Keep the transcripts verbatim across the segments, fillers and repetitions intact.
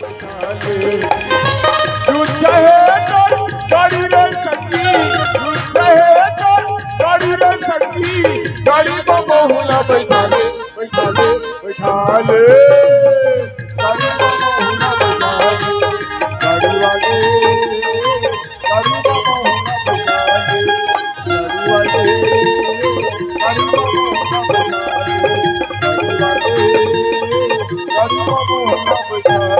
तू चाहे तो गाड़ी रे सखी, तू चाहे तो गाड़ी रे सखी, गाड़ी में बहू ला बैठा ले, बैठा ले, बैठा ले। गाड़ी में बहू ला बैठा ले, गाड़ी वाले, गाड़ी में बहू ला बैठा ले, गाड़ी वाले, गाड़ी में बहू ला बैठा ले, गाड़ी वाले, गाड़ी में बहू ला बैठा ले।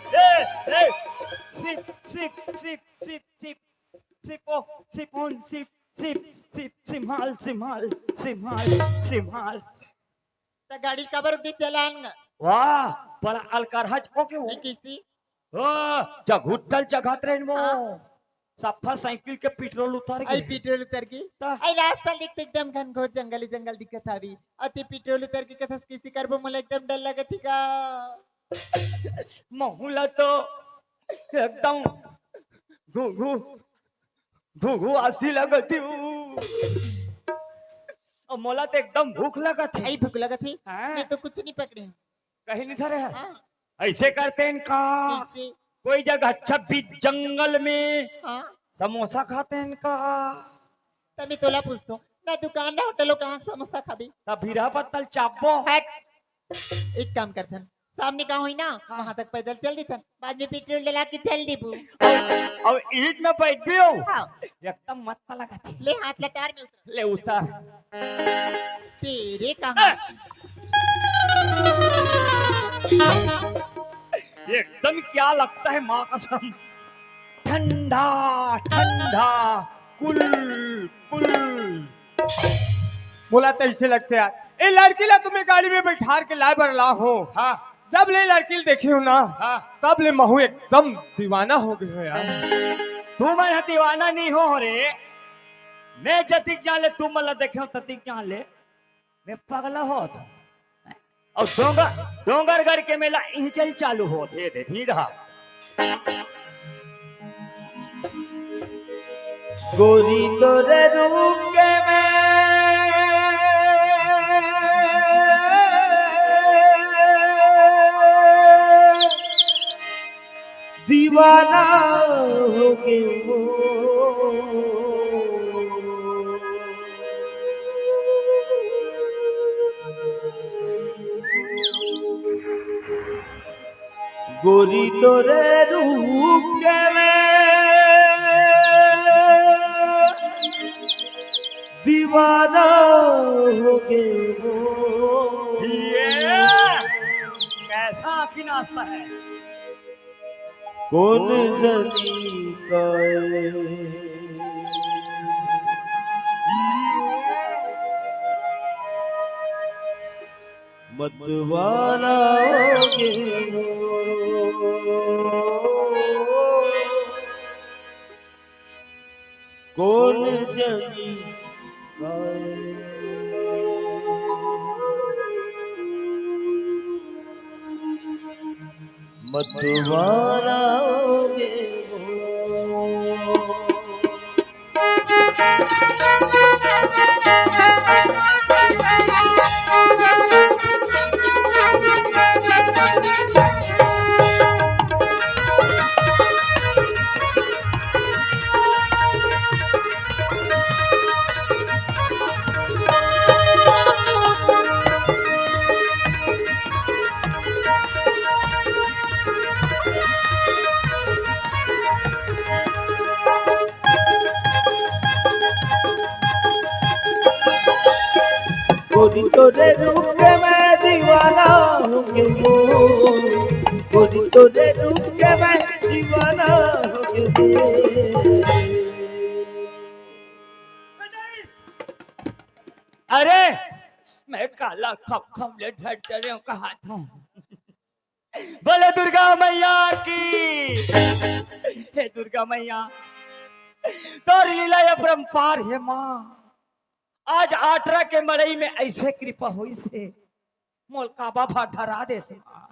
ए, ए, सिप, सिप, सिप, सिप, सिप, सिप, ओ, सिप, उन, सिप, सिप, सिप, सिम्हाल, सिम्हाल, सिम्हाल, सिम्हाल। त गाड़ी काबर उठे चलान? वाह, बड़ा अलकरहा हो के वो। ये किसी? ओ, जघुट्टल जघा ट्रेन मो। हाँ। सफा साइकिल के पेट्रोल उतर आई गे। पेट्रोल उतर गे। त? आई रास्ता देख त एकदम घनघोर जंगल ही जंगल दिखत हावी। अति पेट्रोल उतर के कथस किसी करबो, मोला एकदम डर लगत ही का। महू ला तो एकदम घुघु, घुघु आसी लगत ही। अउ मोला तो एकदम भूख लगत हे। आई भूख लगत हे? हाँ। मैं तो कुछ नहीं पकड़े हूँ। कहीं नहीं धरे हस? हाँ। ऐसे करते हैं का? कैसे? कोई जगह अच्छा बीच जंगल में हाँ। समोसा खाते हैं का? तभी तोला पूछतो, ना दुकान ना होटल हो, कहाँ समोसा खाबी? तब हीरा पत्तल चापबो। हट। एक काम करथन, सामने का होई ना, हाँ। वहां तक पैदल चल देथन, बाद में पेट्रोल डला के चल देबू। अब ईद में बैठ भी हो। हाँ। एकदम मस्त लगत हे। ले हाथ लटार में उतर। ले उतर। तेरे कहाँ? एकदम क्या लगता है माँ कसम, ठंडा ठंडा, कुल कुल। मोला तो ऐसे लगते यार, ए लड़की ला तुम्हें गाड़ी में बैठार के लाए बर ला हो। हाँ। जब ले लड़की ल देखे हो ना, हाँ। तब ले महू एकदम दीवाना हो गए हो यार। तू मन ह दीवाना नहीं हो, हो रे, मैं जतिक जान ले, तू मन ला देखे हो ततिक जान ले, मैं पगला होत। अउ डोंगर, डोंगरगढ़ के मेला इही चल चालू होत हे, दे भीड़ हा। गोरी तोरे रूप के मैं दीवाना हो गयो। गोरी तोरे रूप के मैं दीवाना हो गयो। ये कैसा आँखी नाचता है? कौन जनी का मतवाला हो गयो। कौन जनी मतवाला हो गयो। गोरी तोरे रूप के मैं दीवाना हो गयो। गोरी तोरे रूप के मैं दीवाना हो गयो। अरे, मैं काला खम खम ले ढट डरे हूँ, कहा था। बोले दुर्गा मैया की। हे दुर्गा मैया, तोर लीला ये अपरंपार हे माँ। आज आटरा के मड़ई में ऐसे कृपा होइस हे, मोल काबा भा ठहरा देस माँ।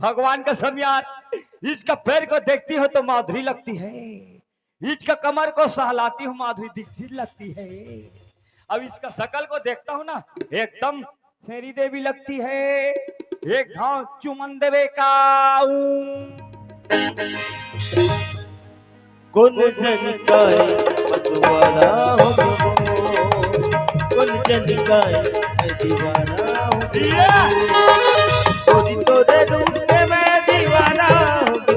भगवान कसम यार, इसका पैर को देखती हूँ तो माधुरी लगती है, इसका कमर को सहलाती हूँ माधुरी दीक्षित लगती है। अब इसका शकल को देखता हूँ ना, एकदम शेरी देवी लगती है, एक घाव चुमन देवे का। ऊ। कोन जन काय मतवाला हो गो, कोन जन काय मैं दीवाना हो गो। दिया। तोरी तोरे रूप के मैं दीवाना हो गो,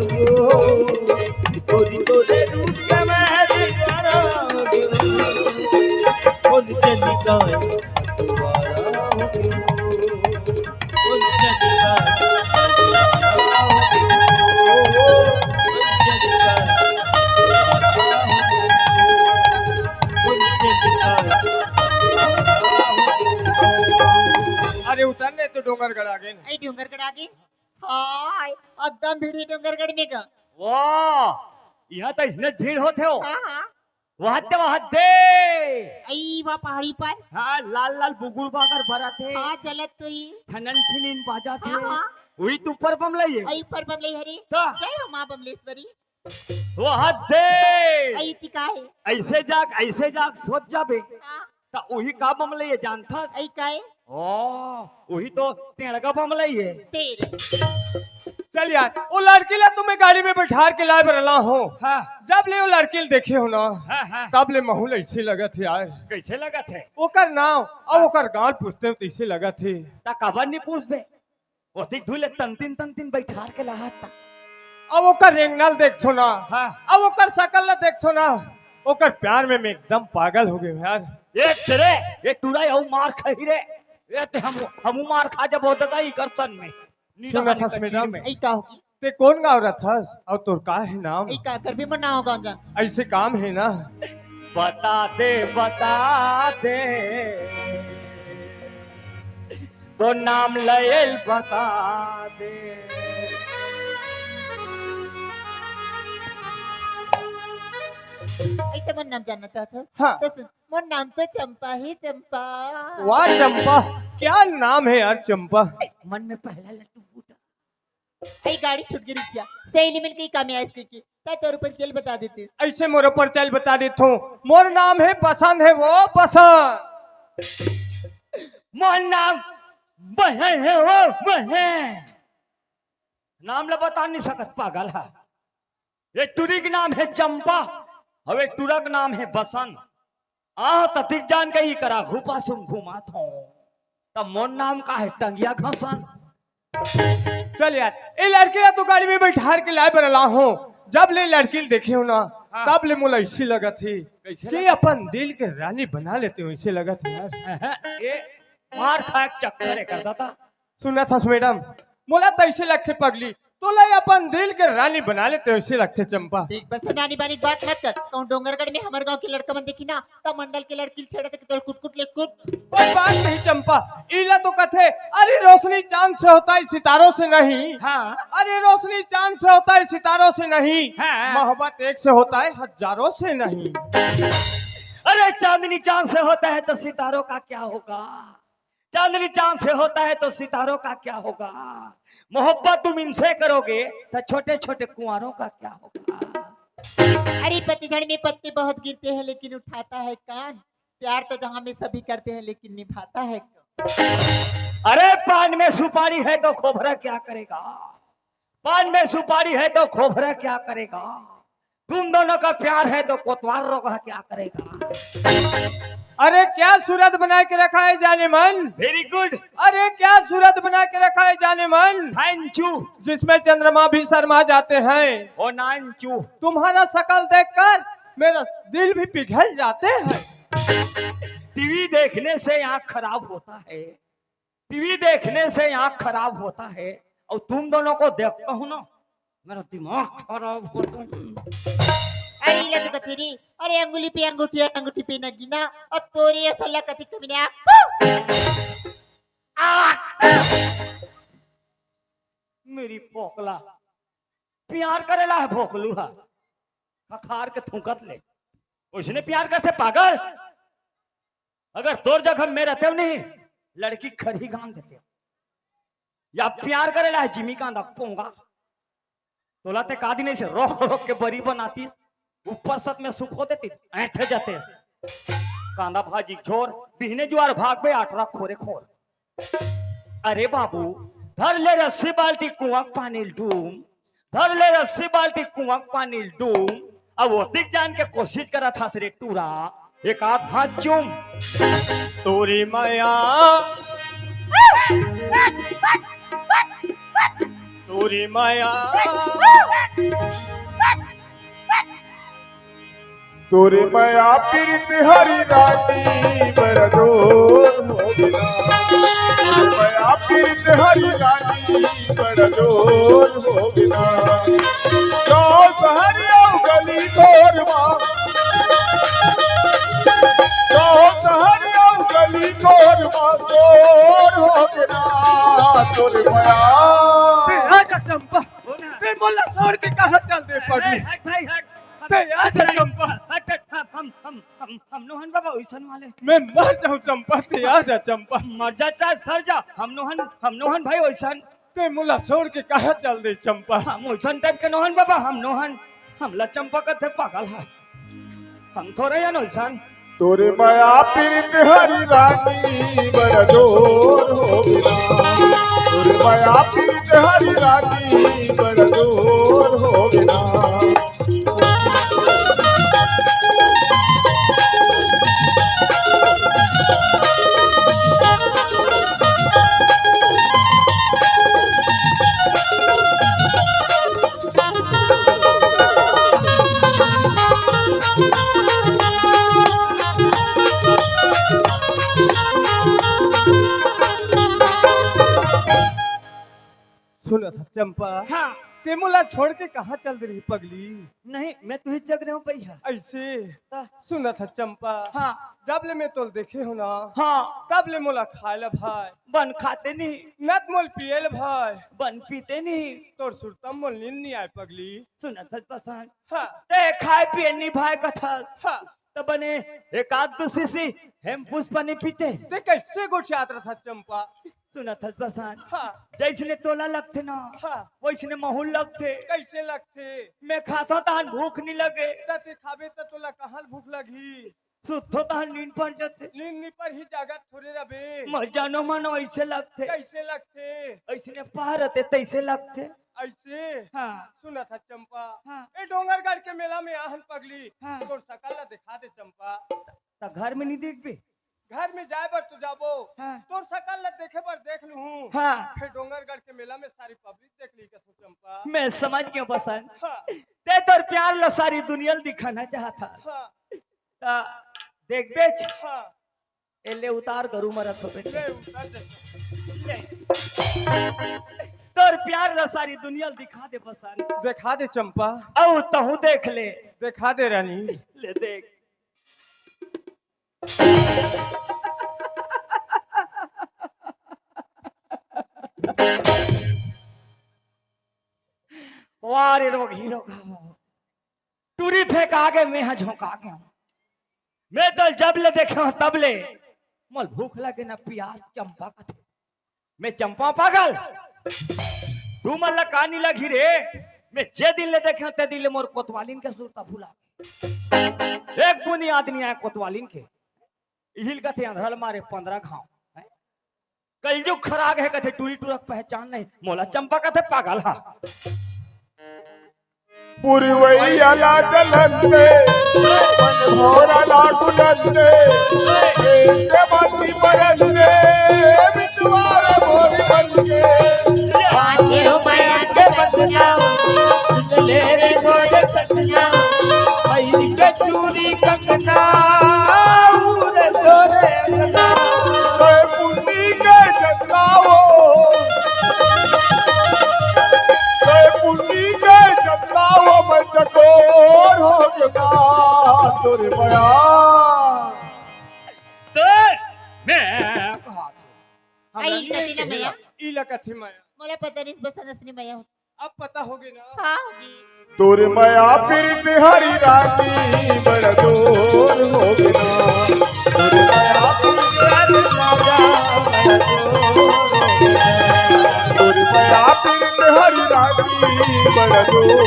तोरी तोरे रूप के मैं दीवाना हो गो। कोन जन काय मतवाला हो गो। अरे उतर ले तो डोंगरगढ़ आ गे ना। अई डोंगरगढ़ आ गे। हाय, एकदम भीड़ हे डोंगरगढ़ में गा। वाह, इहाँ तो इसने भीड़ होथे हो। हाँ, हाँ। वहाँ दे, वहाँ दे। अई, वहाँ पहाड़ी पर। हाँ, लाल लाल बुगुर बागर बरत हे। हाँ, जलत तो ही। ठनन ठिनिन बाजत हे। हाँ, हाँ। वही तो ऊपर बमलई हे। अई, ऊपर बमलई हरे। तो? जय हो माँ बमलेश्वरी। वहाँ दे। अई, ती का हे? ऐसे जाग, ऐसे जाग, सोच जाबे। हाँ। त उही का बमलई हे जानथस? अई काय? ओ, उही तो टेड़गा बमलई हे। तेरे। चल यार, वो लड़की ला तुम्हें गाड़ी में बैठार के लाए बर ला हो। हाँ। जब ले वो लड़की ला देखे हो ना, हाँ, हाँ। तब ले महू ला ऐसे लगत हे यार। कैसे लगत हे? ओकर नाम अउ ओकर गाँव पूछते हो तो ऐसे लगत हे। त काबर नहीं पूछबे? ओतिक धुले तंतिन तंतिन बैठार के लाहत। अब ओकर रेंगना ल देखथो ना, हाँ। अब ओकर सकल ल देखथो ना, ओकर प्यार में मैं एकदम पागल हो गयो यार। ए तेरे, ए टूरा अउ मार खाही रे। ए ते हम, हमू मार खा जबो ददा इकर सन में। नीरा सुना हनी थस का मैडम? तीर में। अई का होगी? ते कोन गाँव रथस? अउ तोर का हे नाम? अई का करबे मन ना हो गाँव जान। ऐसे काम हे ना। बता दे, बता दे। तो नाम लयल बता दे। अई त मोर नाम जानना चाहत हस? हाँ। त सुन, मोर नाम तो चंपा हे, चंपा। वाह चंपा, क्या नाम हे यार चंपा। मन में पहला लड्डू फूटा। अई गाड़ी छूट गे रिहिस क्या? सहेली मन के काम आइस कहिके। त तोर ऊपर चल बता देतिस। ऐसे मोर ऊपर चल बता देथो। मोर नाम हे बसंत हे वो बसंत। मोर नाम बहन हे वो बहन। नाम ल बता नहीं सकत पागल हा। एक टुरी के नाम हे चंपा, अउ एक टुरा के नाम हे बसंत। आह, त दिख जान गई करा घुपा सुम घुमात हो। त मोर नाम का हे टंगिया घसन। चल यार, ए लड़की ला तो गाड़ी में बैठार के लाए बर ला हो। जब ले लड़की ल देखे हो ना, हाँ। तब ले मोला ऐसे लगत हे कैसे कि लगत? अपन दिल के रानी बना लेते हो, ऐसे लगत हे यार। ए, मार खाए के चक्कर हे कर दाता। सुना थस मैडम, मोला तो ऐसे लगथे पगली, तोला अपन दिल के रानी बना लेते हो, ऐसे लगथे चंपा। देख बस, नानी बानी के बात मत कर। कहूँ डोंगरगढ़ में हमर गांव के लड़का मन देखी ना, त मंडल के लड़की ल छेड़त हे कि तोला कुट कुट ले कुट। कोई बात नहीं चंपा, इला तो कथे, अरे रोशनी चांद से होता है सितारों से नहीं। हाँ। अरे रोशनी चांद से होता है सितारों से नहीं। हाँ। मोहब्बत एक से होता है हजारों से नहीं। अरे चांदनी चांद से होता है तो सितारों का क्या होगा? चांदनी चांद से होता है तो सितारों का क्या होगा? मोहब्बत तुम इनसे करोगे तो छोटे छोटे कुंवारों का क्या होगा? अरे पतझड़ में पत्ते बहुत गिरते हैं लेकिन उठाता है कौन? प्यार तो जहां में सभी करते हैं लेकिन निभाता है कौन? अरे पान में सुपारी है तो खोबरा क्या करेगा? पान में सुपारी है तो खोबरा क्या करेगा? तुम दोनों का प्यार है तो कोतवाल रोगा क्या करेगा? अरे क्या सूरत बना के रखा है जाने मन? Very good। अरे क्या सूरत बना के रखा है जाने मन? Thank you। जिसमें चंद्रमा भी शर्मा जाते हैं। ओ नानचू। तुम्हारा शकल देखकर मेरा दिल भी पिघल जाते हैं। टीवी देखने से आंख खराब होता है, टीवी देखने से आंख खराब होता है, और तुम दोनों को देखता हूं ना, मेरा दिमाग खराब होता है। अरे लग कथेरी, अरे अंगुली पे अंगूठी, अंगूठी पे नगीना, और तोरी ऐसा लग कथी कमीने आंख। आ! मेरी पोकला, प्यार करेला है भोकलू हा, खखार के थूकत ले, उसने प्यार करते पागल। अगर तोर जगह में रहते हो नहीं, लड़की खरही गांग देते हो। या प्यार करेला है जिमी कांदा पोंगा। तोला ते का दिन ऐसे रोक रोक के बरी बनातीस, ऊपर सत में सुख होते ती, ऐंठे जाते। कांदा भाजी झोर, बिहने जुआर भाग बे आटरा खोरे खोर। अरे बाबू, धर ले रस्सी बाल्टी कुआं के पानी ल डूम, धर ले रस्सी बाल्टी कुआं के पानी ल डूम। अब ओतिक जान के कोशिश करत हस रे टूरा, एक आध हाथ चूम। तोरी मया, तोरी मया, तोरे मया पीरित हरी रानी बड़ा जोर हो गे ना। तोरे मया पीरित हरी रानी बड़ा जोर हो गे ना। गाँव शहर अउ गली तोर मा, गाँव शहर अउ गली तोर मा जोर हो गे ना। तोरे मया। तेरा का चंपा। हो ना। ते मोला छोड़ के कहाँ चल दे पगली? हट भाई, हट। ते आ जा चंपा। हट, हट, हम, हम, हम, हम, हम नोहन बाबा ओइसन वाले। मैं मर जाऊं चंपा, ते आ जा चंपा। मर जा चाहे सर जा, हम नोहन, हम नोहन भाई ओइसन। ते मोला छोड़ के कहाँ चल दे चंपा? हम ओइसन टाइप के नोहन बाबा, हम नोहन, हमला चंपा कथे पागल है। हम थोरे हन ओइसन। तोरे मया पीरित हरी रानी बड़ा जोर हो गे ना। तोरे मया पीरित हरी रानी बड़ा जोर हो गे ना। सुनत हस चंपा, हाँ। ते मोला छोड़ के कहाँ चल दे रही पगली? नहीं, मैं तुही जग रहे हूँ भैया। ऐसे? ता- सुनत हस चंपा, हाँ। जब ले मैं तोल देखे हो ना, हाँ। तब ले मोला खाए ला भाई। बन खाते नहीं। नत मोल पिए ला भाई। बन पीते नहीं। तोर सुरतम मोल नींद नहीं आए पगली। सुनत हस पसंद। हाँ। ते खाए पिए नहीं भाई कथल। हाँ। त बने एक आध दो शीशी हेम पुष्पा नहीं पीते। ते कैसे गोठियात रहा था चंपा? सुनत हस पसंद। हाँ। जैसने तोला लगथे ना, हाँ। वैसने महूल लगथे। कैसे लगथे? मैं खाता तहन भूख नहीं लगे। त ते खाबे त तोला कहाँ भूख लगही? सुतो तहन नींद पड़ जाथे। नींद नहीं पड़ही, जागत थोड़े रबे। मर जानो मन वैसे लगथे। कैसे लगथे? ऐसने पार रहते तैसे लगथे। ऐसे? हाँ। सुनत हस चंपा। हाँ। ए डोंगरगढ़ के मेला में आहन पगली। हाँ। तोर सकल ला दिखा दे चंपा। त घर में नहीं देखबे? घर में जाए बर तो जाबो। हाँ। तोर सकल ला देखे बर देख लूहूं। हाँ। फिर डोंगरगढ़ के मेला में सारी पब्लिक देख ली कथू चंपा। मैं समझ गया पसंद। हाँ। ते तोर प्यार ला सारी दुनिया ला दिखाना चाहत हस। हाँ। त देखबेच। हाँ। ए ले उतार गरू मरत हो बेटे। ले उतार दे। ले। तोर प्यार ला सारी दुनिया ला दिखा दे पसंद। दिखा दे चंपा। अउ तहूँ देख ले। दिखा दे रानी। ले देख। वाह रे रोग हीरो का। टूरी फेंका गे, मैं हा झोंका गे। मैं तो जब ले देखे हूँ तब ले मोल भूख लगे ना पियास चंपा कथे। मैं चंपा पागल? तू मन ला का नी लगही रे? मैं जे दिन ले देखे हूँ ते दिन ले मोर कोतवालिन के सुरता भुला गे। एक बूंदी याद नी आए कोतवालिन के। इहिल कथे अंधरल मारे पंद्रह घाव। हैं? कलयुग खराग है कथे टूरी टूरक पहचान नहीं। मोला चंपा कथे पागल हा। पुरवैया ला जलंदे, मन भोरा ला गुलंदे, के मती परंदे, बिटवार मोर बनके। आजे हो माया के बंगला, सुन ले रे मोर सजना, आई के चूरी कंगना, उरे तोरे अंगना। ओए पुन्नी के जगना हो, ओए पुन्नी के जगना हो, मैं चकोर हो गया तोरे मया। तो मैं कहा था। आई कथी ना मया? ई ला कथी मया? मोला पता नहीं, बस हंसनी मया होता। अब पता होगे ना? हाँ, होगे। तोरे मया पीरित हरी रानी बड़ा जोर होगे ना। तोरे मया पीरित हरी राजा बड़ा जोर होगे ना। तोरे मया पीरित हरी रानी बड़ा जोर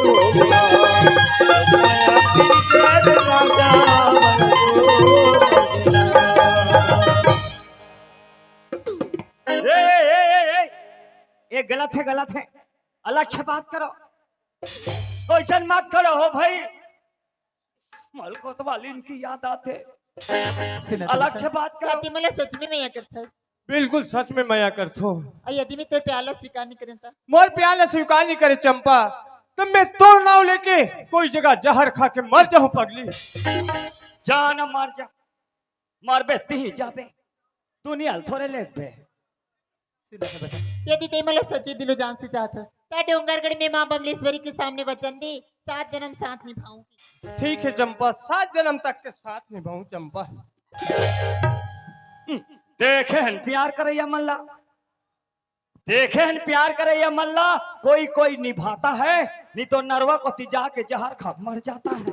होगे ना। तोरे मया पीरित हरी राजा बड़ा जोर होगे ना। अलग से बात करो, वैसन मत करो हो भाई। मलकोत वाली इनकी याद आते। सुनो तो अलग से बता। बात करो। का ते मोला सच में मया करथस? बिल्कुल सच में मया करथों। अउ यदि मैं तोर प्यार ला स्वीकार नहीं करें त? मोर प्यार ला स्वीकार नहीं करे चंपा, त मैं तोर नाव लेके कोई जगह जहर खा के मर जाहूं पगली। जा ना मर जा, मरबे तिही जाबे, दुनिया ल थोरे लेबे। सुनो तो बता, यदि ते मोला सच्चे दिलो जान से चाहत हस, त डोंगरगढ़ में माँ बमलेश्वरी के सामने वचन दे, सात जन्म साथ निभाऊंगी। ठीक है चंपा, सात जन्म तक के साथ निभाऊं चंपा। देखे हन प्यार करैया मन ला, देखे हन प्यार करैया मन ला, कोई कोई निभाता है, नहीं तो नरवा कोती जाके जहर खा के मर जाता है।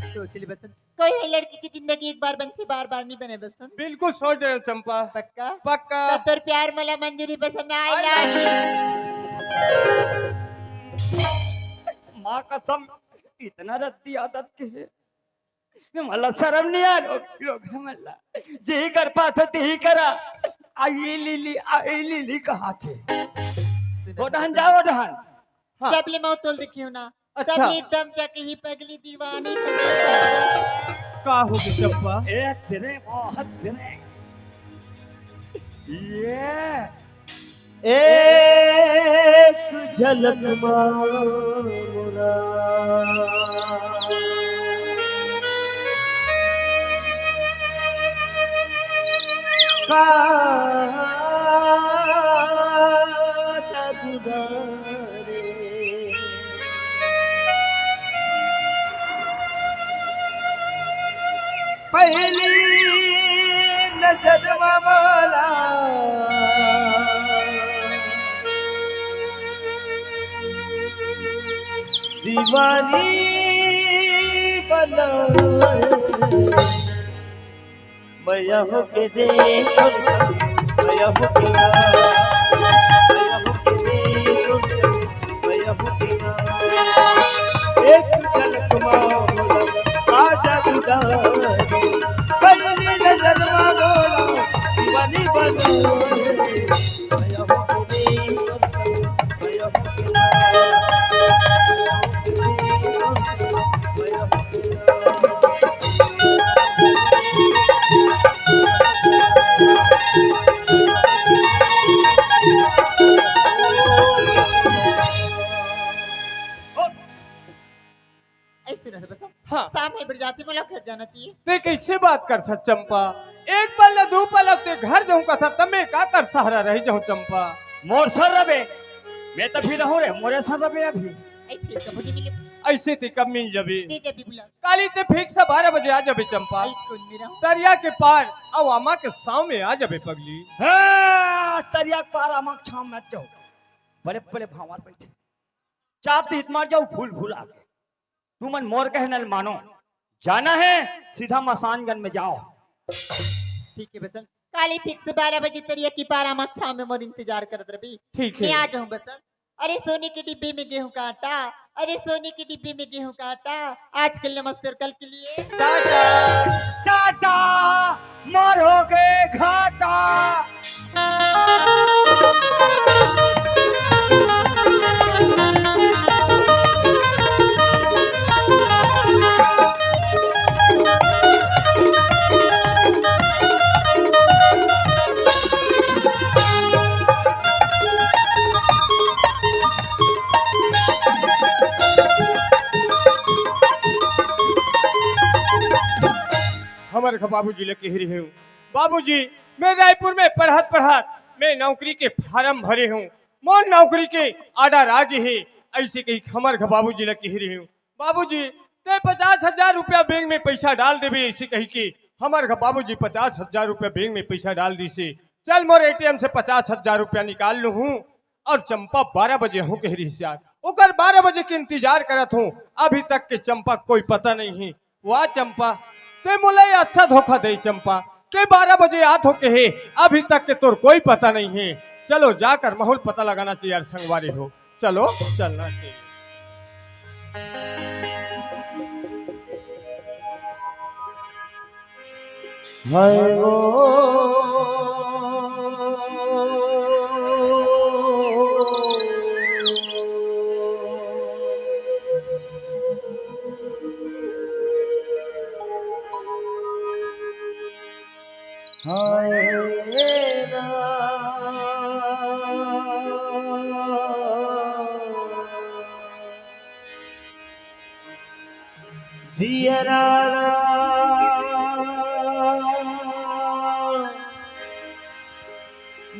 सोच ले बसंत, कोई है लड़की की जिंदगी एक बार बनती, बार बार नहीं बने बसंत। बिल्कुल सोच रहे हो चंपा। पक्का? पक्का। त तोर प्यार मोला मंजूर हे बसंत, I love you। माँ कसम, इतना रद्दी आदत के है। मोला शर्म नहीं आ रहा, लोग मोला जी कर पाथे तिही करा। आई लीली, आई लीली कहाथे। सुनो ओ डहन बसंत। जाओ डहन। हाँ। जब ले मैं तोला देखी हूँ ना, अच्छा। तब ले एकदम क्या कही पगली दीवानी। का हो गया चंपा? ए तेरे बहुत तेरे। ये एक झलक मा मोरा का जादू डाले। पहली नजर मा मोला दीवानी बना। मया होके देखो, मया होके ना, मया होके देखो, मया होके ना। एक झलक मा मोला, आ जादू डाले। पहली नजर मा मोला, दीवानी बना। मया होके देखो, मया होके ना। ऐसे ना बस। हाँ। शाम हे बरजाती, मोला घर जाना चाहिए। ते कैसे बात करथस चंपा? एक पल ला दू पल अब ते घर जाहूं कथा, तब मैं का कर सहारा रही जाहूं चंपा? मोर सर रबे, मैं तो फिर रहूं रे, मोरे सर रबे अभी। ऐ फिर कब नहीं मिले? ऐसे ते कब मिल जाबे? ते जब भी बुला। काली ते फिक्स बारह बजे आ जाबे चंपा। आई कौन मेरा? तरिया के पार अउ आमा के छांव में आ जाबे पगली। हाँ, तरिया के पार आमा के छांव में आ जाओ। बड़े बड़े भांवर बैठे। चाप दीत मार जाओ भूल भूला के। तुमन मोर कहना ल मानो। जाना है, सीधा मसानगंज में जाओ। ठीक है बसंत। काली फिक्स बारह बजे तरिया के पार आमा के छांव में मोर इंतजार करत रबे। ठीक है। मैं आ जाहूं बसंत। अरे सोने के डिब्बे में गेहूं का आटा, अरे सोने के डिब्बे में गेहूं का आटा, आज के लिए मस्त और कल के लिए टाटा। टाटा, मोर हो गे घाटा। हमर घर बाबूजी ले कहि रहे हूँ, बाबूजी, मैं रायपुर में पढ़त पढ़त मैं नौकरी के फारम भरे हूँ, मोर नौकरी के आर्डर आ गे हे, ऐसे कहि हमर घर बाबूजी ले कहि रहे हूँ। बाबूजी, ते पचास हजार रुपया बैंक में पैसा डाल देबे, ऐसे कहि के हमर घर बाबूजी पचास हजार रुपया बैंक में पैसा डाल दिसे। चल मोर एटीएम से पचास हजार रुपया निकाल लूँ हूँ और चंपा बारह बजे हूँ कहि रहिस यार, ओकर बारह बजे के इंतजार करत हूँ, अभी तक के चंपा कोई पता नहीं है। वाह चंपा, ते मोला ये अच्छा धोखा दे चंपा, के बारह बजे आत हो कहे, अभी तक के तोर कोई पता नहीं है। चलो जाकर माहौल पता लगाना चाहिए यार संगवारी हो, चलो चलना चाहिए। हाय ओ हाय राम। जियरा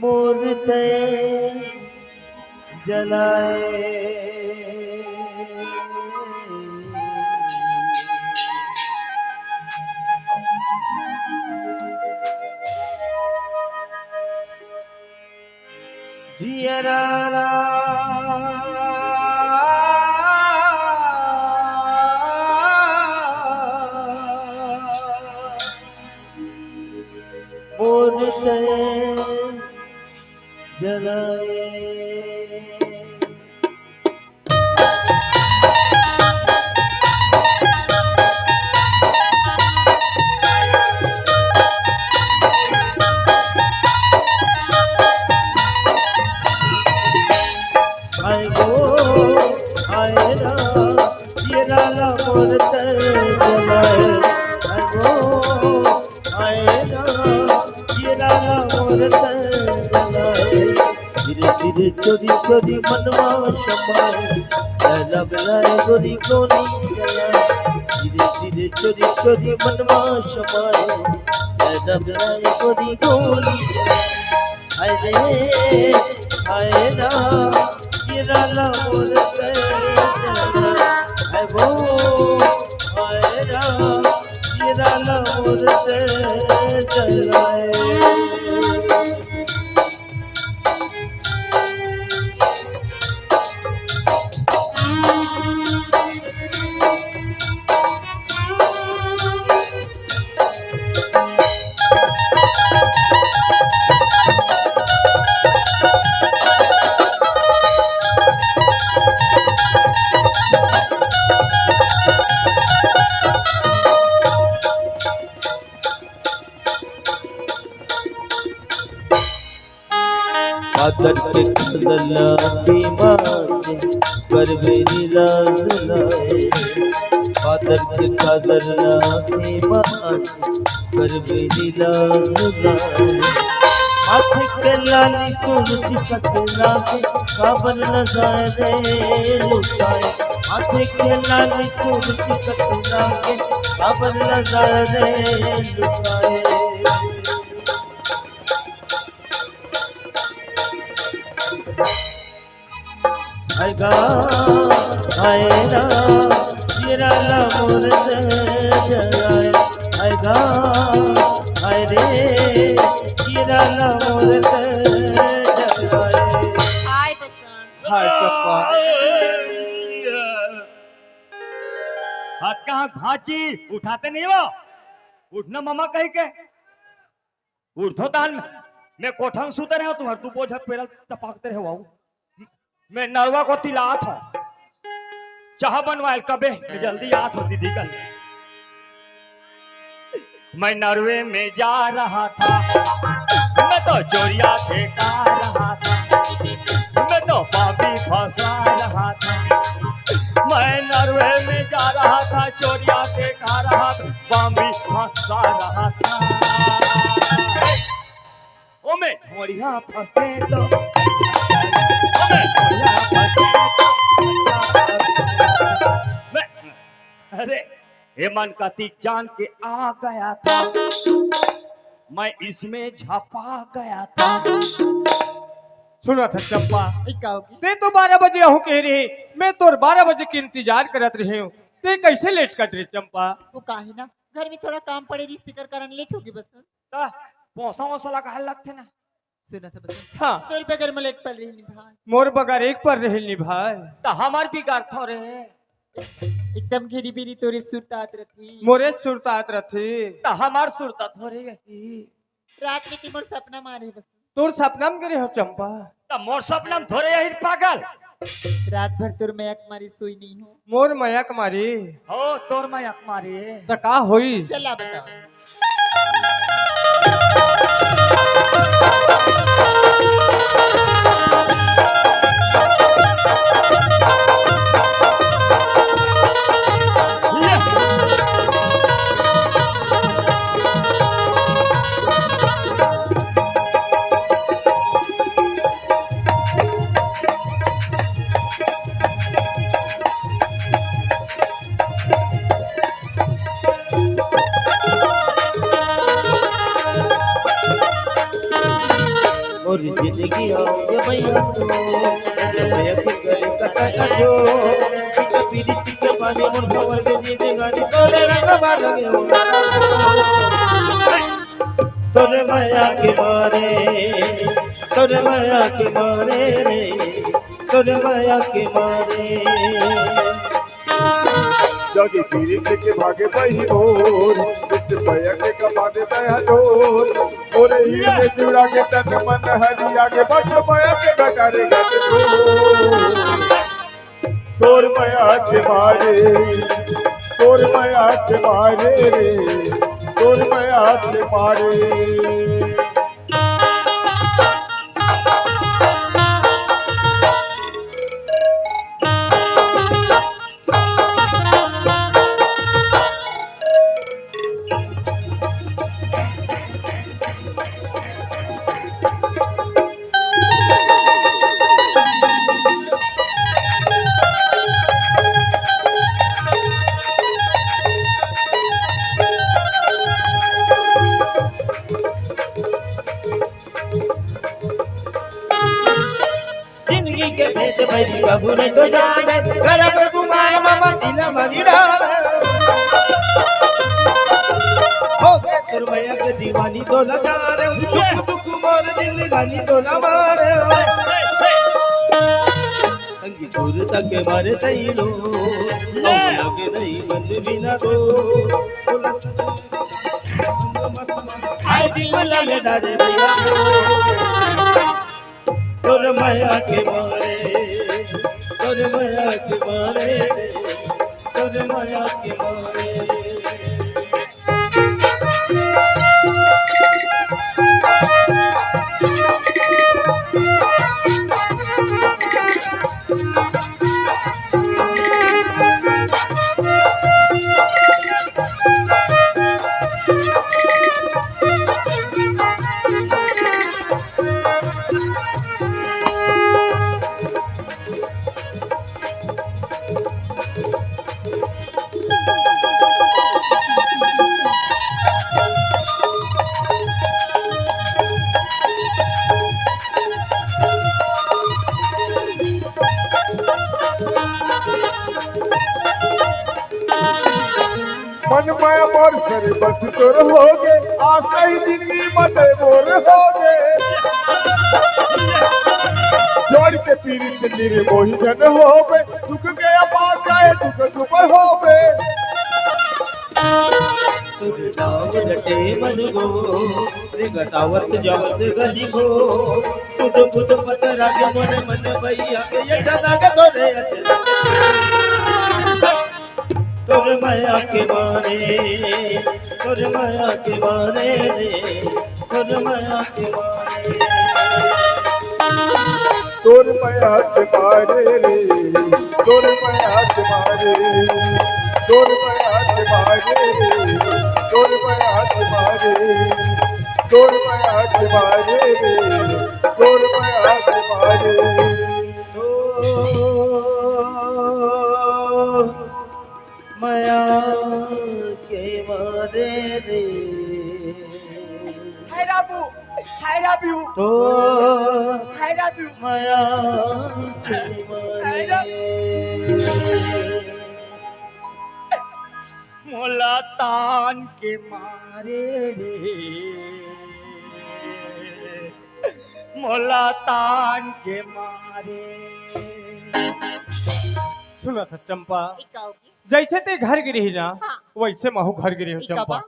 मोर तै जलाए। जियरा ला मोर से जलाए। हाय गो, हाय रा, ये लाला मोर तन जलाए। हाय गो, हाय रा, ये लाला मोर तन जलाए। धीरे धीरे चोरी चोरी मनवा समाए, लैला बुलाए गोरी गोली चलाए। धीरे धीरे चोरी चोरी मनवा समाए, लैला बुलाए गोरी गोली चलाए। हाय रे, हाय रा, ये लाला मोर तन जलाए। हाय गो, हाय रा, ये लाला मोर तन जलाए। कादर के कादर लागे माथे, करबे लीला झुलाए। कादर के कादर लागे माथे, करबे लीला झुलाए। माथे के लाली सूरज कस लागे, काबर नजारे लुटाए। माथे के लाली सूरज कस लागे, काबर नजारे लुटाए। हाय गा, हाय रा, ये लाला मोर तन जलाए। हाय गा, हाय रे, ये लाला मोर तन जलाए। हाय बसंत। हाय चंपा। हाथ कहाँ भांची, उठाते नहीं हो? उठना ममा कहीं के। उठो तान, मैं कोठा में सुते रहे, तुम्हारे तू बोझा पेला टपाकते रहे वाऊ। मैं नरवा को तिलात हूँ, चाह बनवायल कबे, मैं जल्दी आत हूँ दीदी कल। मैं नरवे में जा रहा था, मैं तो चोरिया के का रहा था, मैं तो पापी फंसा रहा था। मैं नरवे में जा रहा था, चोरिया के का रहा था, बॉम्बे फंसा रहा था। ओ मैं ढोड़िया फंसे तो, ओ मैं ढोड़िया फंसे तो, मैं, अरे, हेमन का तीक जान के आ गया था, मैं इसमें झपा गया था। सुना था चंपा, ई का होगी? ते तो बारह बजे आहूँ कहे रहे, मैं तोर बारह बजे के इंतजार करत रहे हूँ, ते कैसे लेट कर रहे चंपा? वो काहे ना, घर में थोड़ा काम पड़े रहिस, तेकर कारण लेट होगे बसंत। ता पोसा वोसा लगाए लगथे ना। सुना था बसंत। हाँ। तोर बगैर मोला एक पल रहे निभाए। मोर बगैर एक पल रहे निभाए। ता हमार बिगाड़ थोरे। एकदम घेरी बेरी तोरे सुरतात रथी। मोरे सुरतात रथी। ता हमार सुरतात थोरे यही। रात में ते मोर सपना मारे बसंत। तोर सपना में गिरे हो चंपा? त मोर सपना में थोरे यही पागल। रात भर तोर मया के मारे सोई नहीं हो। मोर मया के मारे? हो, तोर मया के मारे। त का होई? चला बताओ। जिंदगी आओ ये भैया तो, भैया के करे कथा का जो, पीछे पीरित के पानी मोर भवर के जिंदगानी तोरे रंग मार लगे हो। तोरे माया के मारे, तोरे माया के मारे रे, तोरे माया के मारे। जागे पीरित के भागे बही मोर, बिच पया के कमा दे दया जोर। मोरे हीरे जुड़ा के तन मन हरिया के, बस मया के गटारे गट तोर। तोर मया के मारे, तोर मया के मारे रे, तोर मया के मारे। जिंदगी के भेद भरी कभू नहीं तो जाने, घर पे गुमान मामा दिल मरी डाल। हो गए तुरमैया के दीवानी तो लाचार, दुख दुख मोर जिंदगानी तो ना मारे। संगी दूर तक मारे तैलो, लगे नहीं मन बिना दो। हाय दिल लगे डारे भैया। तोर मया के मारे, तोर मया के मारे, तोर मया के मारे। मन माया मोर सर बस तोर होगे, आशा ही जिंदगी मते मोर होगे। जोड़ के पीरित निर्मोही जन होवे, सुख के अपार जाए दुख दुबर होवे। तुझ नाम रटे मन गो, रे गटावत जावत गली गो। तुझ खुद पत राग मन मन भैया के ये जना के तोरे अचल। तोर मया के मारे, तोर मया के मारे रे, तोर मया के मारे। तोर मया के मारे रे, तोर मया के मारे, तोर मया के मारे रे, तोर मया के मारे, तोर मया के मारे रे, तोर मया के मारे। ओ मया के मारे रे। हाय राबू, हाय राबू। तो हाय राबू। मया के हाय मारे। राबू। मोला तान के मारे रे। मोला तान के मारे। सुनत हस चंपा, ई का होगे? जइसे तें घर गे रहे हस ना, हाँ। वइसे महूँ घर गे रहे हँव ई का चंपा। बा?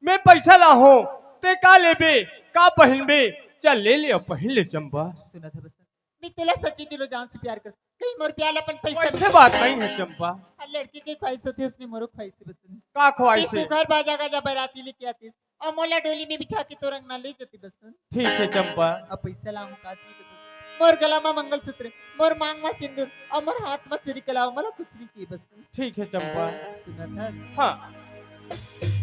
मैं पइसा लाहूँ, तें का लेबे, का पहिनबे, चल ले ले अउ पहिन ले चंपा। सुनत हस बसंत, मैं तोला सच्चे दिलो जान से प्यार करथँव। कहीं मोर प्यार ला अपन पइसा वइसे बात नइ हे चंपा। हर लड़की के ख्वाहिश होथे, ओइसने मोरो ख्वाहिश हे बसंत। का ख्वाहिश हे? सुघर बाजा गाजा बराती लेके आतिस, अउ मोला डोली में बिठा के तोर अंगना ले जातिस बसंत। ठीक हे चंपा। अब पइसा लाहूँ का चाहिए बसंत? मोर गला मा मंगलसूत्र, मोर मांग मा सिंदूर, अउ मोर हाथ मा चूरी के अलावा मोला कुछ नइ चाहिए बसंत। ठीक हे चंपा। सुनत हस? हाँ।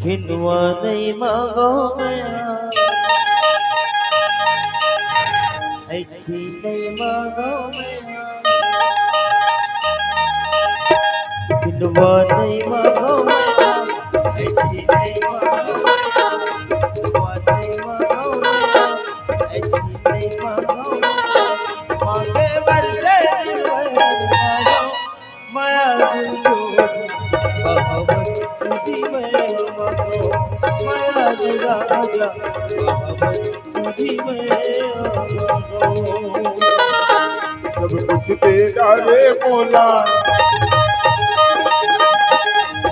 खिंडवा नइ मांगों मैं, अइँठी नइ मांगों मैं। खिंडवा नइ मांगों मैं, अइँठी नइ मांगों मैं। खिंडवा नइ मांगों मैं, अइँठी नइ मांगों मैं। राजा, बाबा मंसूरी में आवा हो। सब कुछ दे डारे मोला,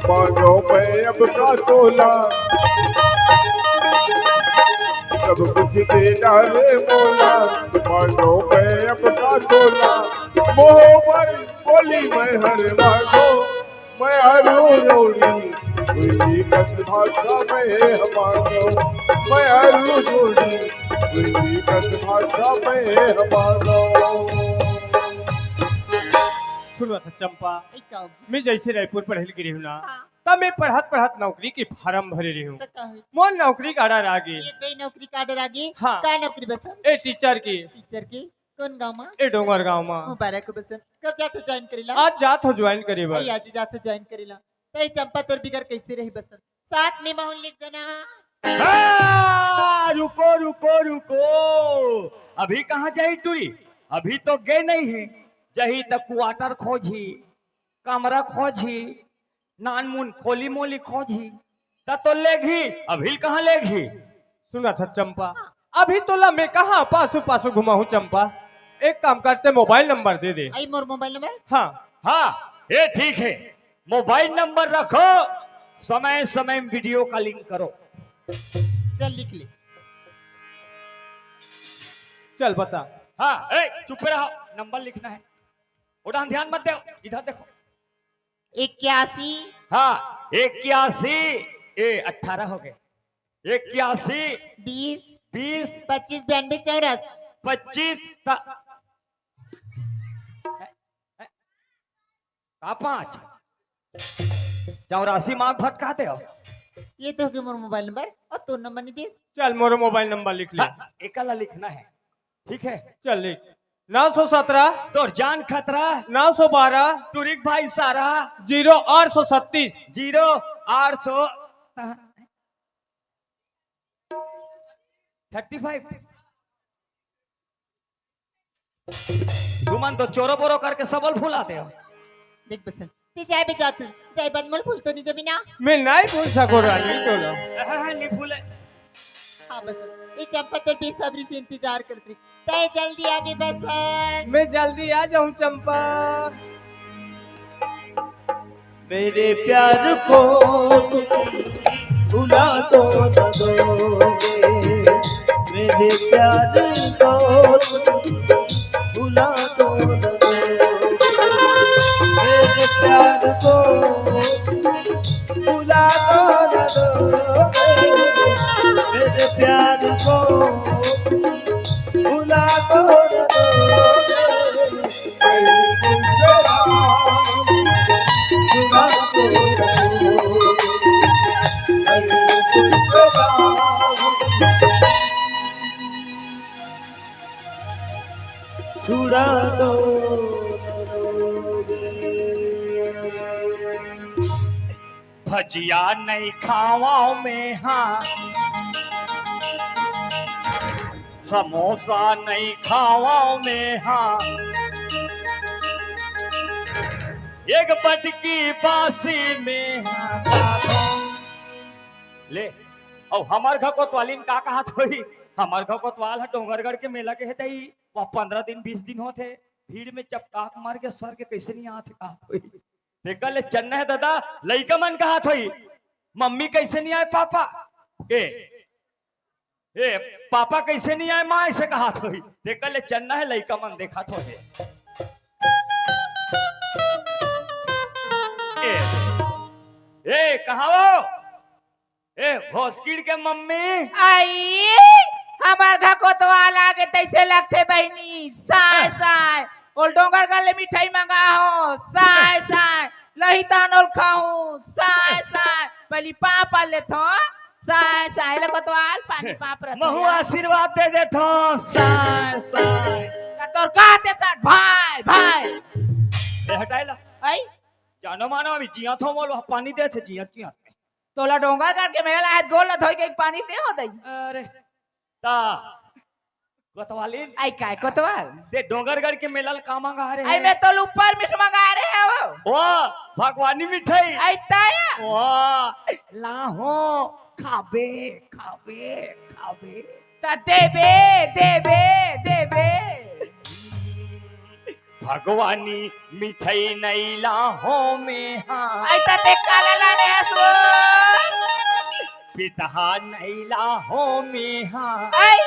मानो मैं अब का तोला। सब कुछ दे डारे मोला, मानो मैं अब का तोला। मोह भर बोली मैं हर मानो, मैं हरू रोड़ी, कोई कस भाषा में हमारो। मैं हरू रोड़ी, कोई कस भाषा में हमारो। सुनत हस चंपा, ऐ का हो? मैं जैसे रायपुर पढ़े ल गे रहेंव ना, हाँ। तब मैं पढ़त पढ़त नौकरी के फारम भरे रहेंव। त का होइस? मोर नौकरी के order आ गे। ये दे नौकरी के order आ गे? हाँ। का नौकरी बसंत? ए टीचर के। टीचर के? कोन गांव मा? ए डोंगरगांव मा। मुबारक हो बसंत। कब जात हो join करे ला? आज जात हो join करे बर। अरे आज जात हो join करे ला। त ए चंपा तोर बिगर कैसे रही बसंत? साथ में महूं ल लेके जाना। हाँ, रुको, रुको, रुको। अभी कहाँ जाही टूरी? अभी तो गे नहीं हे। जाही त quarter खोजही, कमरा खोजही, नानमुन खोली मोली खोजही, त तो लेगही, अभी ल कहाँ लेगही? सुनत हस चंपा, अभी तोला मैं कहाँ पासू पासू घुमाहूं चंपा? एक काम कर, तैं mobile number दे दे। अई मोर mobile number? हाँ। हाँ, ये ठीक है, mobile number रखो, समय समय में video calling करो। चल लिख ले। चल बता। हाँ, ए, चुप रहो, number लिखना है। उड़ान ध्यान मत दो, इधर देखो। इक्यासी। हाँ, इक्यासी, ए, अठारह हो गए। इक्यासी। बीस। बीस। पच्चीस, बयानबे, चौरस। पच्चीस त-, का पाँच? चौरासी माँ भटका दे हो। ये तो हो गे मोर mobile number अउ तोर number नहीं दिस। चल, मोर mobile number लिख ले। हाँ, एकला लिखना है, ठीक है? चल लिख। नौ सौ सत्रह। तोर जान खतरा। नौ सौ बारह। टुरिक भाई सारा। Zero आठ सौ छत्तीस। Zero आठ सौ thirty five। तुमन तो चोरो बोरो करके सबल भुला दे हो। देख बसंत, तैं जाय बे जा, तैं जाय, बाद मोला भूल तो नहीं जबे ना। मैं नहीं भूल सको रानी तोला। हाँ, हाँ, नहीं भूले। हाँ बसंत, ए चंपा तोर बेसब्री से इंतजार करत रही। तैं जल्दी आबे बसंत। मैं जल्दी आ जाहूँ चंपा। मेरे प्यार को तुम भुला तो न दोगे, मेरे प्यार को तुम भुला तो न दोगे, मेरे प्यार को तुम भुला तो न दोगे, मेरे प्यार को तुम भुला तो न दोगे। छुड़ा दो। भजिया नहीं खावा में हाँ, समोसा नहीं खावा में हाँ, एक बटकी बासी में हाँ। ले, अउ हमर घर कोतवालिन का कहत होही? हमर घर कोतवाल ह डोंगरगढ़ के मेला के हे तई, वहाँ पंद्रह दिन, बीस दिन होत हे, भीड़ में चपटाक मार के सर के कैसे नहीं आत हे कहत होही। तेकर ले चन्ना हे दादा, लइका मन कहत होही, मम्मी कैसे नहीं आए पापा? ए, ए, पापा कैसे नहीं आए माँ, ऐसे कहत होही। तेकर ले चन्ना हे, लइका मन देखत होही। ए, ए, कहाँ हो? ए, भोसकिड़ के मम्मी। आई, हमर घर कोतवाल आगे तैसे लगथे बहिनी, साय, हाँ। साय। ओल डोंगरगढ़ ले मिठाई मंगा हो, साय, साय। लही तहन ओल खाहूँ, साय, साय। पहली पाँव पर लेथो, साय, साय। ले कोतवाल, पानी पाँव पर महू आशीर्वाद दे देथो, साय, साय। का तोर कहते सर, भाई, भाई। ए, हटाए ला। आई? जानो मानो, अभी जिया थो, मोल पानी देथे, जिया, जिया। तोला डोंगरगढ़ के मेला लाहे, गोल ल धोई के पानी दे हो दई। अरे, ता, कोतवालिन। आई काय कोतवाल? ते डोंगरगढ़ के मेला ल का मंगा रहे आई हे? मैं तो ऊपर मिठ मंगा रहे हो। ओ, भगवानी मिठाई। आई ताया। ओ, लाहो, खाबे, खाबे, खाबे। त देबे, देबे, देबे। भगवानी मिठाई नइ लाहूं में हा। अइसा ते काला लाने हस वो। पितहा नइ लाहूं में हा। अई।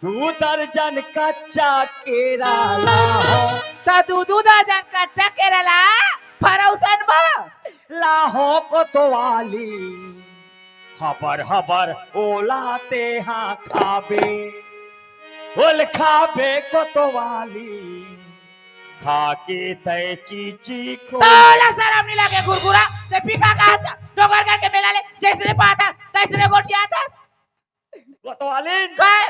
दू दर्जन कच्चा केरा लाहूं। त दू दू दर्जन कच्चा केरा ला फरौसन म। लाहूं कोतवाली। हबर हबर ओला तेहा खाबे। ओल खाबे कोतवाली। खा के तय चीची खो। तोला सरम नइ लागे घुरघुरा? ते पीखा का हस? डोंगरगढ़ के मेला ले जइसने पाथस, तइसने गोठियाथस। कोतवालिन। काय?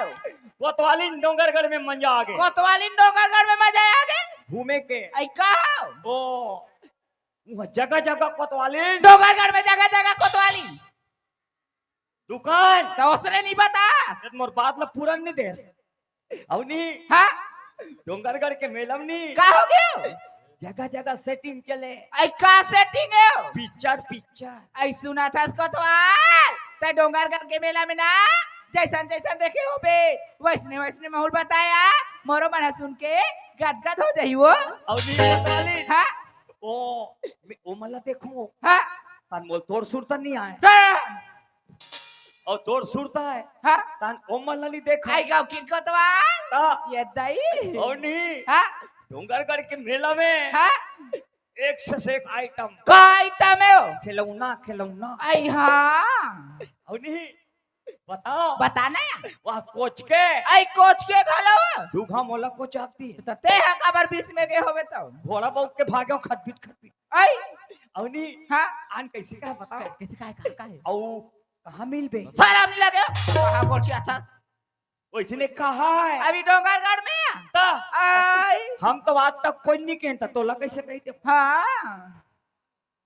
कोतवालिन डोंगरगढ़ में मजा आगे। कोतवालिन डोंगरगढ़ में मजा आगे? घूमे के। अई का? ओ, उहाँ जगह जगह कोतवालिन। डोंगरगढ़ में जगह जगह कोतवालिन। दुकान। त ओसने नइ बतास। ए त मोर बात ला पूरा नइ देस। अउ नी। हाँ? डोंगरगढ़ के मेला म नी। का होगे? जगह जगह सेटिंग चले। अई का सेटिंग हे? Picture, picture. अई सुनथस कोतवाल, त डोंगरगढ़ के मेला में ना जइसन जइसन देखे होबे, वइसने वइसने माहौल बताया, मोरो मन ह सुन के गदगद हो जाही वो। अउ नी कोतवालिन। हाँ? ओ, मैं ओमन ला देखूं। हाँ? तहान मोला तोर सुरता नइ आय। हाँ। अउ तोर सुरता हे। हाँ? तहान ओमन ला नइ देखा। अई गाँव किन कोतवाल। हाँ। ए दई। अउ नी। हाँ? डोंगरगढ़ के मेला में। हाँ? एक से एक आइटम। का आइटम हे वो? खिलौना, खिलौना। अई हाँ। अउ नी। बताओ। बता ना। वाह, कोच के। अई कोच के घलो। तू घा मोला कोच आती। त ते ह काबर बीच में गे होबे त? घोड़ा बउक के भागे हो खटपिट खटपिट। अई। अउ नी। हाँ। आन कइसे का हे बता। कइसे का हे, का, का हे? अउ कहाँ मिलबे? सरम नइ लागे। कहाँ गोठियाथस? वइसने कहाँ हे? अभी डोंगरगढ़ में। त अई। हम तो आज तक कोई नइ केहेन त तोला कइसे कहि देबो? हाँ।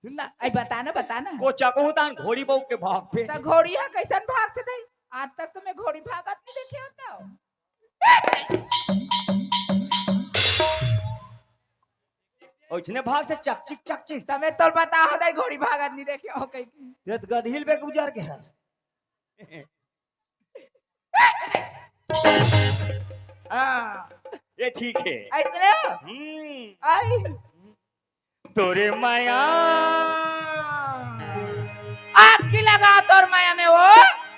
सुन ना। अई बता ना, बता ना। कोच कहूं तहान घोड़ी बउक के भागथे। त घोड़ी ह कइसन भागथे दई? आज तक तो मैं घोड़ी भागत नइ देखे हों त। अउ इसने भागथे चकचिक चकचिक। त मैं तोला बतावत हंव दई घोड़ी भागत नइ देखे हों कहिके। ये त गदहिल बे गुजर गे हस। हाँ, ये ठीक हे। अइसने हो? हम्म। अई। तोरे मया। आग की लगा तोर मया में वो,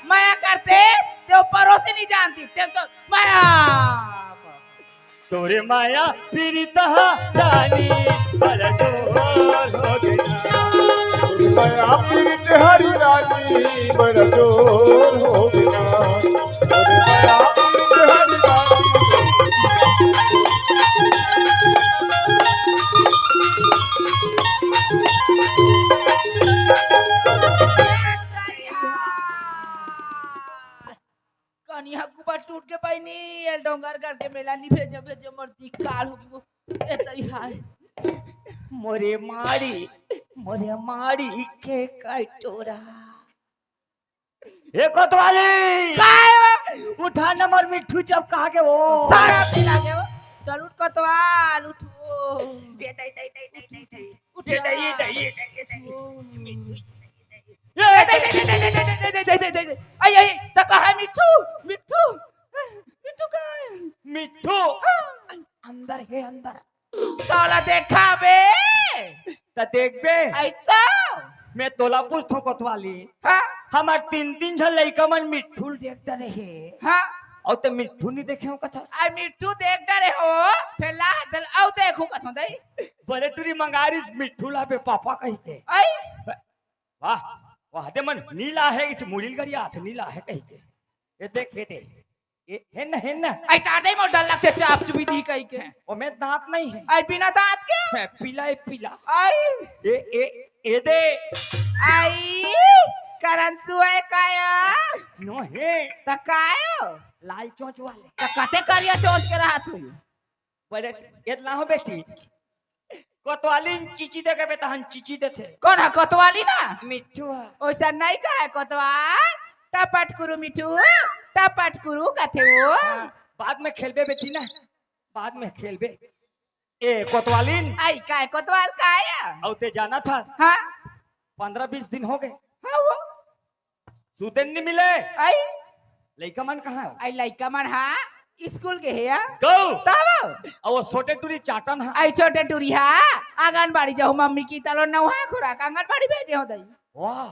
मया करते, ते परोसे नइ जानती, ते तो मया। तोरे मया पीरित ह रानी, बड़ा जोर होगे ना। तोरे मया पीरित हरी रानी, बड़ा जोर होगे ना। तोरे मया पीरित हरी रानी। कनिहा गुबा टूट के बहिनी, एल डोंगरगढ़ के मेला नइ भेजे, भेजे मोर जी काल होगे वो। ए तई हाय। मोरे माड़ी, मोरे माड़ी के कटोरा। ए कोतवाली! काय हो? उठा ना मोर मिट्ठू जब कहा के वो। सारा पिला के वो। चल उठ कोतवाल, उठ वो। ये दे, दे, दे। उठ ये दे, ये दे, ये दे, ये दे। ओ। ये दे, दे, दे। आई, आई, त कहा मिट्ठू, मिट्ठू, मिट्ठू कहाँ हे? मिट्ठू। हाँ। अंदर हे, अंदर। तोला देखाबे। त देखबे। आई तो। मैं तोला पूछथों कोतवाली। हाँ। हमर तीन, तीन झन लइका मन मिट्ठू ल देख डरे हे। हाँ। अउ ते मिट्ठू नइ देखे हो कथस। आई मिट्ठू देख डरे हो, फेर ला दल अउ देखहूं कथों दई। बड़े टूरी मंगारिस मिट्ठू ला बे पापा कहिके। आई। वाह, वाह, दे मन नीला हे, इस मुड़ील गरियाथे नीला हे कहिके। ये देख, ये दे। ए, हेन, हेन। आई टाटे मोर डर लगथे चाप चुपी दी कहिके। ओमे दांत नइ हे। आई बिना दांत के? हे, पीला हे, पीला। आई। ए, ए, ए दे। आई, करन सुए काया। नो हे। त कायो? लाल चोंच वाले। त कते करिया चोंच के रहत हुई? बड़े, एतना हो बेटी। कोतवालिन चीची देखे बे तहन चीची देथे। कोन ह कोतवाली ना? मिट्ठू ह। ओइसा नइ कहे कोतवाल, टपट कुरु मिट्ठू, टपट कुरु कथे वो। हाँ, बाद में खेलबे बेटी ना, बाद में खेलबे। ए कोतवालिन। आई काय कोतवाल काय? अउ ते जानथस? हाँ। पंद्रह बीस दिन हो गए। हाँ वो। सुते नहीं मिले। आई। लइका मन कहाँ है? आई लइका मन हा स्कूल गे हे या। गौ। तब। और वो छोटे टूरी चाटन है। आई छोटे टूरी हा। आंगनबाड़ी जाहूँ मम्मी की तलो नौहा खुराक आंगनबाड़ी भेजे हो दई। वाह।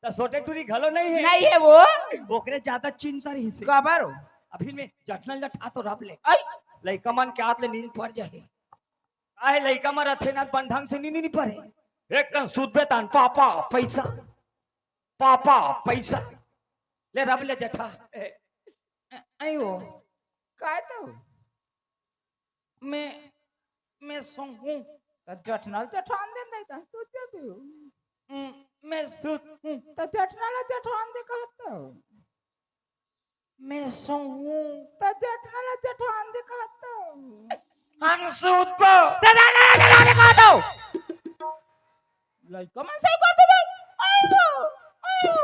त छोटे टूरी घलो नहीं है। नहीं है वो। ओकरे ज्यादा चिंता रही से। काबर हो? अभी मैं जठनल जठा तो रब ले। आई। लइका मन के हाथ ले नींद पड़ जाए। काहे लइका मन रथे ना बन ढंग से नींद नहीं पड़े। एक कन सुतबे तान पापा पैसा। पापा पैसा। ले रब ले जठा। ए, ए, आई वो। काय तो? मैं, मैं सोहूं। त जठनल जठान दे नहीं त सुत जाबे। हम्म, मैं सुत हूँ। त जठनल जठान दे कहत हो। मैं सोहूं। त जठनल जठान दे कहत हो। हम सुत पो। त जाने जठान दे कहत हो। लइका मन सही कर दे। आयो, आयो।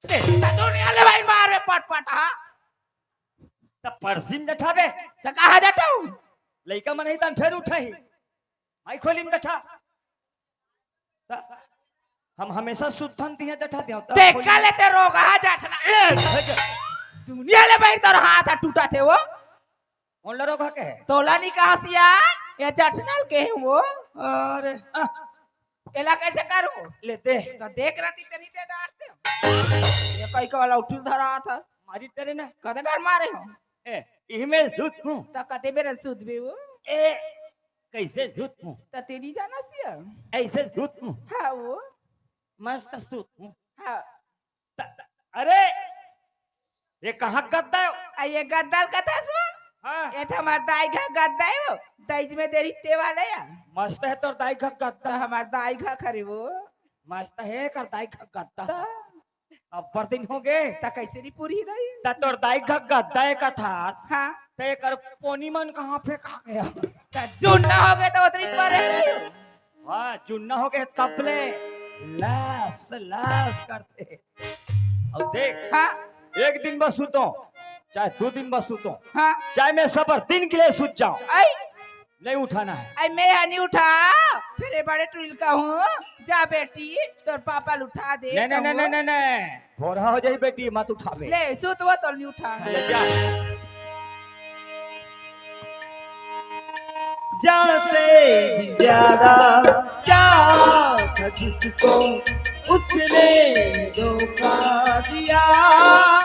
ए, त दुनिया ले भाई मारे पट पट, हाँ। त परसिम जठाबे। त कहाँ जटाऊ? लइका मन ही तन फेर उठाही। माई खोली में जठा। त हम हमेशा सुत्थन तिहा जठा देव। त तेका खोली लेते रोग हा जठना। ए, दुनिया ले भाई तोर हाथ टूटा थे वो। कौन ला रोग हा के? तोला नहीं कहा सिया, ये जठनल के है वो। अरे, आ, एला कैसे करूं? ले दे। त देख रहती तनी दे डारते। ये कई का वाला उठुल धरा था। मारी तेरे ना। कदे घर मारे हो? ए, इही में सुत हूँ। त कते बेर सुत बे वो? ए, कैसे सुत हूँ? त तेरी जाना सिया। ऐसे सुत हूँ। हाँ वो। मस्त सुत हूँ। हाँ। त-, त-, अरे, ये कहाँ गद्दा है? आ, ये गद्दा कथा सुन। हाँ। ये तो हमार दाई घर गद्दा है वो। दाई जी में देरी ते वाले या। मस्त है तोर दाई घर गद्दा। हमार दाई घर खरी वो। मस्त है कर दाई घर गद्दा। त अब्बर दिन हो गे। त कैसे नी पूरी दाई? त तोर दाई घर गद्दा है कथा। हाँ। त एकर पोनी मन कहाँ फेंका गया? त जुन्ना हो गए त उतरी पर है। वाह, जुन्ना हो गए तब ले। लास, लास करते। अब देख, हाँ। एक दिन बस सुतो, चाहे दो दिन बस सुतो, हाँ। चाहे मैं सबर दिन के लिए सुत जाऊं, आई। नहीं उठाना है। आई मैं यहाँ नहीं उठा, फिर ये बड़े टुइल का हूँ, जा बेटी, तोर पापा ल उठा दे, नहीं, नहीं, कहूँ। नहीं, नहीं, नहीं, नहीं, भोरा हो जाई बेटी, मत उठावे। ले, सुत वो तो नहीं उठा। ले जा। जान से भी ज्यादा चाहा था जिसको, उसने धोखा दिया।